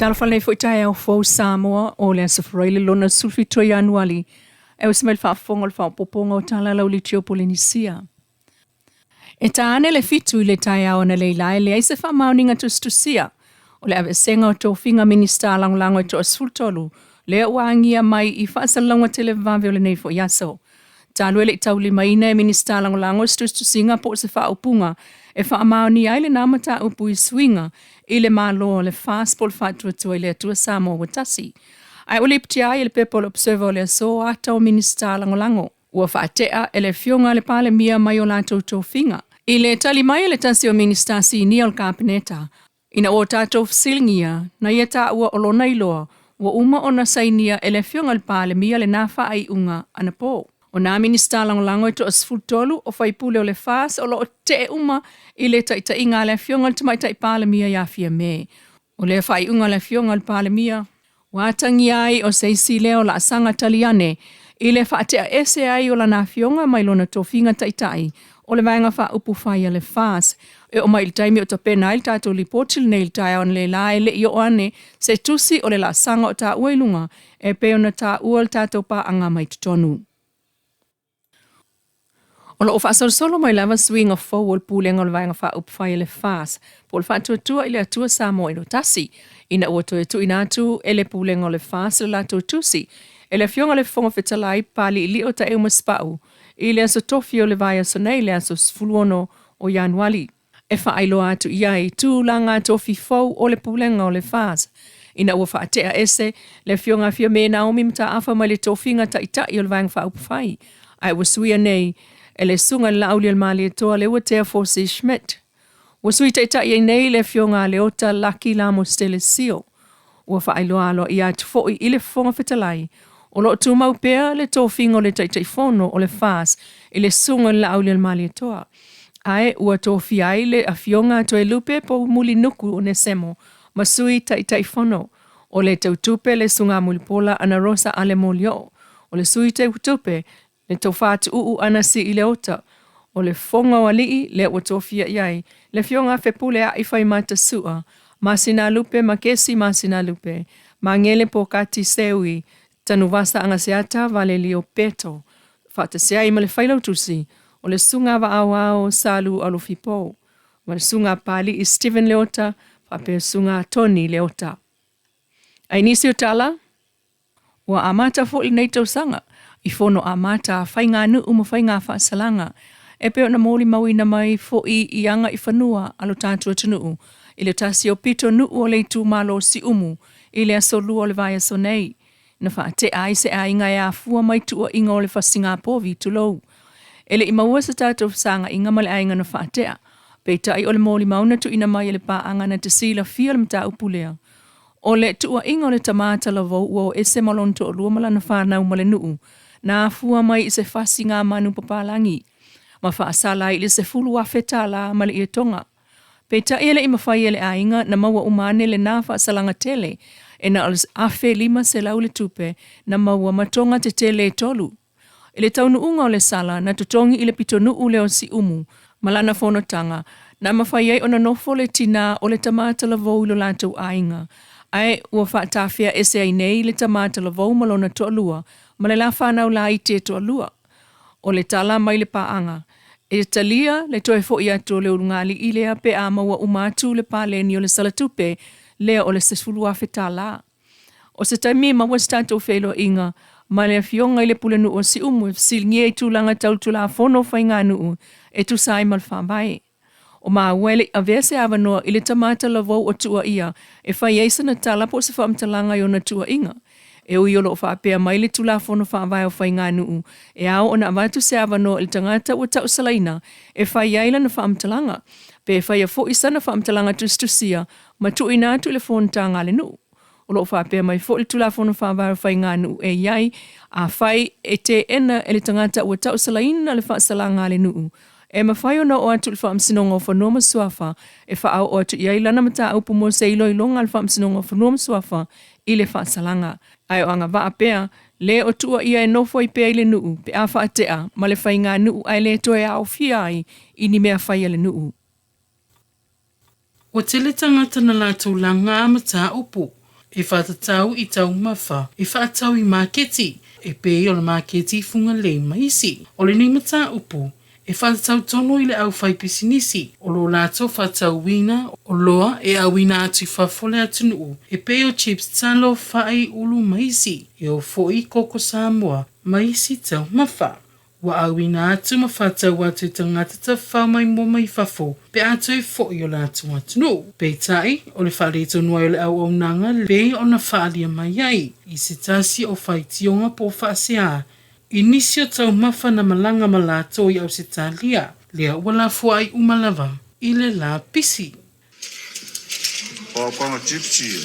Talofa lelei foi taeao fou Samoa o le Aso Faraile lona 17 o Ianuali e usi mai le faafofoga o le faaopoopoga o Tala Lauliti o Polenisia. E ta ane le 7 i le taeao analeila e leai se faamaoniga tusitusia o le aveesega o tofiga Minisita Lagolago e toa-13 lea ua agia mai i faasalalauga televavave o lenei foi aso. Talu e le i taulimaina e Minisita Lagolago se tusitusiga po o se faaupuga e faamaonia ai lena mataupu i suiga i le Malo o le FAST po o le Faatuatua i le Atua Samoa ua Tasi. Ae ua lipotia ai e le pepa o le Observer o le aso ata o Minisita Lagolago ua faatea e le Afioga a le Palemia mai o latou tofiga. I le tali mai a le tasi o Minisita Sinia o le Kapeneta, ina ua tatou fesiligia na ia taua o lona iloa ua uma ona sainia e le Afioga i le Palemia lena faaiuga anapo. O nā Minisita Lagolago e toa-13 o faipule o le FAST o lo o tetee uma i le taitaiga a le Afioga i le Tamaitai Palemia ia Fiame. O lea faaiuga a le Afioga i le Palemia, ua atagia ai o se isi lea o laasaga taliane i le faatea ese ai o lana afioga mai lona tofiga taitai o le Vaega Faaupufai a le FAST. E oo mai i le taimi o tapena ai le tatou lipoti lenei i le taeao analeila e le i oo ane se tusi o le laasaga o taua i luga e pei ona taua le tatou paaga mai totonu. O lo o faasolosolo mai lava suiga fou o le Pulega o le Vaega Faaupufai a le FAST po o le Faatuatua i le Atua Samoa ino Tasi, ina ua toe tuuina atu e le Pulega o le FAST le latou tusi e le Afioga i le Fofoga Fetalai Papaliilio Taeu Masepau i le aso tofi o le vaiaso nei, le aso 16 o Ianuali, e faailoa atu i ai tulaga tofi fou o le Pulega o le FAST, ina ua faatea ese le Afioga a Fiame Naomi Mataafa mai le tofiga taitai o le Vaega Faaupufai, ae ua suia nei e le Susuga i le Laaulialemalietoa Leuatea Fosi Schmidt. Ua sui taitai ai nei le Afioga a Leota Laki Lamositele Sio. Ua faailoa aloaia atu foi i le Fofoga Fetalai o lo o tumau pea le tofiga o le Taitaifono o le FAST i le Susuga i le Laaulialemalietoa, ae ua tofia ai le Afioga a Toelupe Poumulinuku Onesemo ma Sui Taitaifono. O le Teutupe le Susuga Mulipola Anarosa Ale Molioo, o le Sui Teutupe le Tofa Tuuu Anasi i Leota, o le Fofoga o Alii lea ua tofia i ai le Afioga a Fepuleai Faimata Sua, Masinalupe Makesi Masinalupe, Magele Pokati Seui, Tanuvasa Agaseata Valelio Peto, faatasi ai ma le Failautusi o le Susuga Vaaoao Salu Alofipo, ma le Susuga Pali'i Stephen Leota faapea Susuga Tony Leota. Ai nisi o tala, ua amata foi lenei tausaga i fono amata a faiganuu ma faiga faasalaga e pei ona molimauina mai foi i agaifanua a lo tatou atunuu i le tasi o pitonuu o le itumalo Siumu i le aso 2 o le vaiaso nei, na faatea ai se aiga e afua mai tuuaiga o le fasiga povi, tulou. E le i maua se tatou fesaga'iga ma le aiga na faatea, peitai o le molimau na tuuina mai e le paaga na te silafia le mataupu lea, o le tuuaiga o le tamā talavou ua o ese ma lona toalua ma lana fanau ma le nuu, na afua mai i se fasiga manu papalagi ma faasala ai i le $10,000 ma le ietoga. Peitai e le i mafai e le aiga na maua uma ane lena faasalaga tele, e na o le $1,500 le tupe na maua ma toga tetele e tolu. I le taunuuga o le sala na totogi i le pitonuu lea o Siumu ma lana fonotaga, na mafai ai ona nofo le tinā o le tamā talavou i lo latou aiga, ae ua faatafea ese ai nei le tamā talavou ma lona toalua ma le la fanau laiti e toalua. O le tala mai le paaga, e talia le toe fo'i atu o le ulugalii lea pe a maua uma atu le paleni o le salatupe lea o le $10,000. O se taimi e maua se tatou feiloaiga ma le Afioga i le Pulenuu o Siumu e fesiligia i tulaga tau Tulafono o Faiganuu e tusa ai ma le Faavae. O maua e le i avea se avanoa i le tamā talavou o tuuaia e fai ai sana tala po o se faamatalaga i ona tuuaiga. E ui o lo o faapea mai le Tulafono Faavae o Faiganuu e ao ona avatu se avanoa i le tagata ua tausalaina e fai ai lana faamatalaga, pe faia foi sana faamatalaga tusitusia ma tuuina atu i le fonotaga a le nuu. O lo o faapea mai foi le Tulafono Faavae o Faiganuu e i ai, afai e teena e le tagata ua tausalaina le faasalaga a le nuu, e mafai ona oo atu i le Faamasinoga o Fanua ma Suafa e faaoo atu i ai lana mataupu mo se iloiloga a le Faamasinoga o Fanua ma Suafa i le faasalaga. Ae o agavaa pea le o tuuaia e nofo ai pea i le nuu pe a faatea ma le faiganuu ae le toe aofia ai i ni mea fai a le nuu. Ua tele tagata na latou laga mataupu. e faatatau i taumafa e faatau i maketi e pei o le maketi i Fugalei ma isi. O lenei mataupu e faatatau tonu i le aufaipisinisi o lo o latou faatauina oloa e auina atu i fafo o le atunuu e pei o chips talo, fai, ulu ma isi, e oo foi i koko Samoa ma isi taumafa. Ua auina atu ma faatau atu e tagata tafafao maimoa mai fafo pe a toe foi i o latou atunuu. Peitai, o le faaletonu ai o le auaunaga pei ona faaalia mai ai i se tasi o faitioga po o faasea i nisi o taumafa na malaga ma latou i Ausetalia, lea ua lafoai uma lava i le lapisi. O Aokaga Gypsy ia,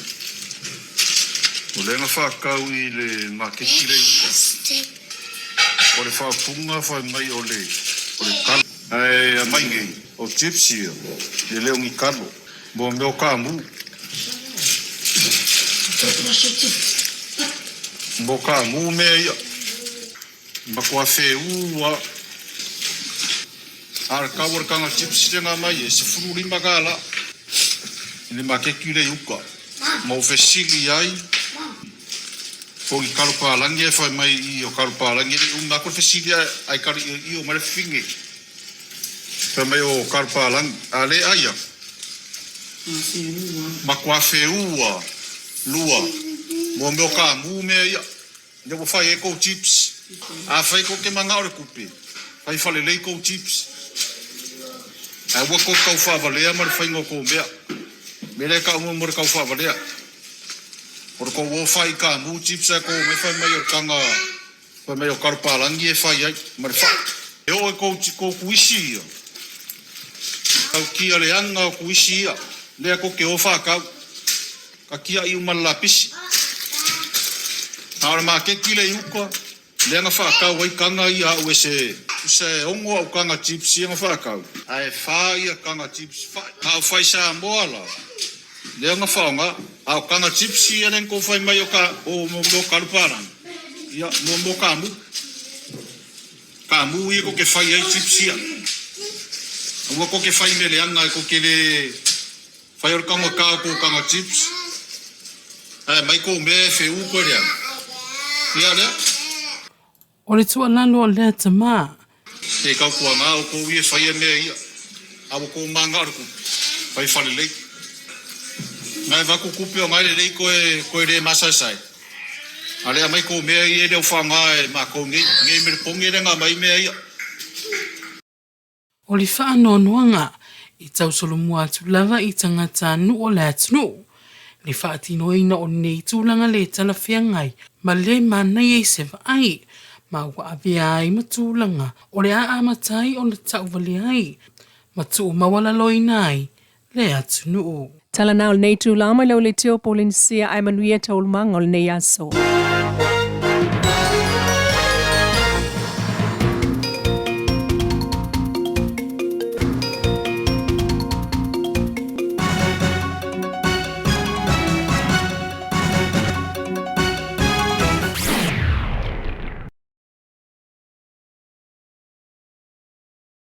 o lea na faatau i le maketi lea i uta. O le faaupuga fai mai o le o le talo. Ae aumai nei, o gypsy ia, e le o ni talo. Mo mea o kaamu. Mo kaamu mea ia. Matua whēū a A le kau o le kanga chips le nga mai e 15 kālā i le maketi le i uka. Ma o fesili ai po i kalo pālangi e whai mai i o kalo pālangi le uma ko fesili ai ai kalo i i o mai le whinge. Whai mai o kalo pālangi a le aia. Matua whēū a lua mo mea o ka mū mea ia. Ina ua fai ai kou chips. Afai kou te manao le kupe, fai falelei kou chips. Ae aua kou tau faavalea ma le faiga o kou mea. Mea lea e tau mo le tau faavalea. O le kou o fai i kamu chips ae kou omai fai mai o le taga fai mai o kalo palagi e fai ai ma le fai. E oo i kou kou kuisi ia. Tau kia leaga o kuisi ia. Lea kou te o faatau. Ka kiaʻi uma le lapisi. A o le maketi le i uka, lea na faatau ai taga ia au e se tusa e ono au taga chips ia na faatau. Ae fa ia taga chips fai. A o fai Samoa la, lea na faaaoga. A o taga chips ia lea na tou fai mai o ka o mo mo kalu palagi, ia mo mo kamu. Kamu ia kou te fai ai chips ia. Aua kou te fai mea leaga e kou te le Whai o le kanga kao ko kanga chips. Ae mai kou mea e wheū koe lea. Ia lea. O le tuualalo a lea tama. E kau kua nga o kou ia whaia mea ia. A ua kou manga o le kupe. Whai whale lei. Ngai vaku kupe o ngai le lei koe koe le masaesai. A lea mai kou mea ia e leo wha nga e ma kou nei. Nei me le pongi le nga mai mea ia. O le faanoanoaga e tausolomua atu lava i tagata nuu o le atunuu le faatinoina o lenei tulaga le talafeagai ma le manaia i se vaai ma ua avea ai ma tulaga o le a amata ai ona tauvalea ai ma tuumaualaloina ai le atunuu. Tala na o lenei itula mai lau leitio Polenisia ae manuia taualumaga o lenei aso.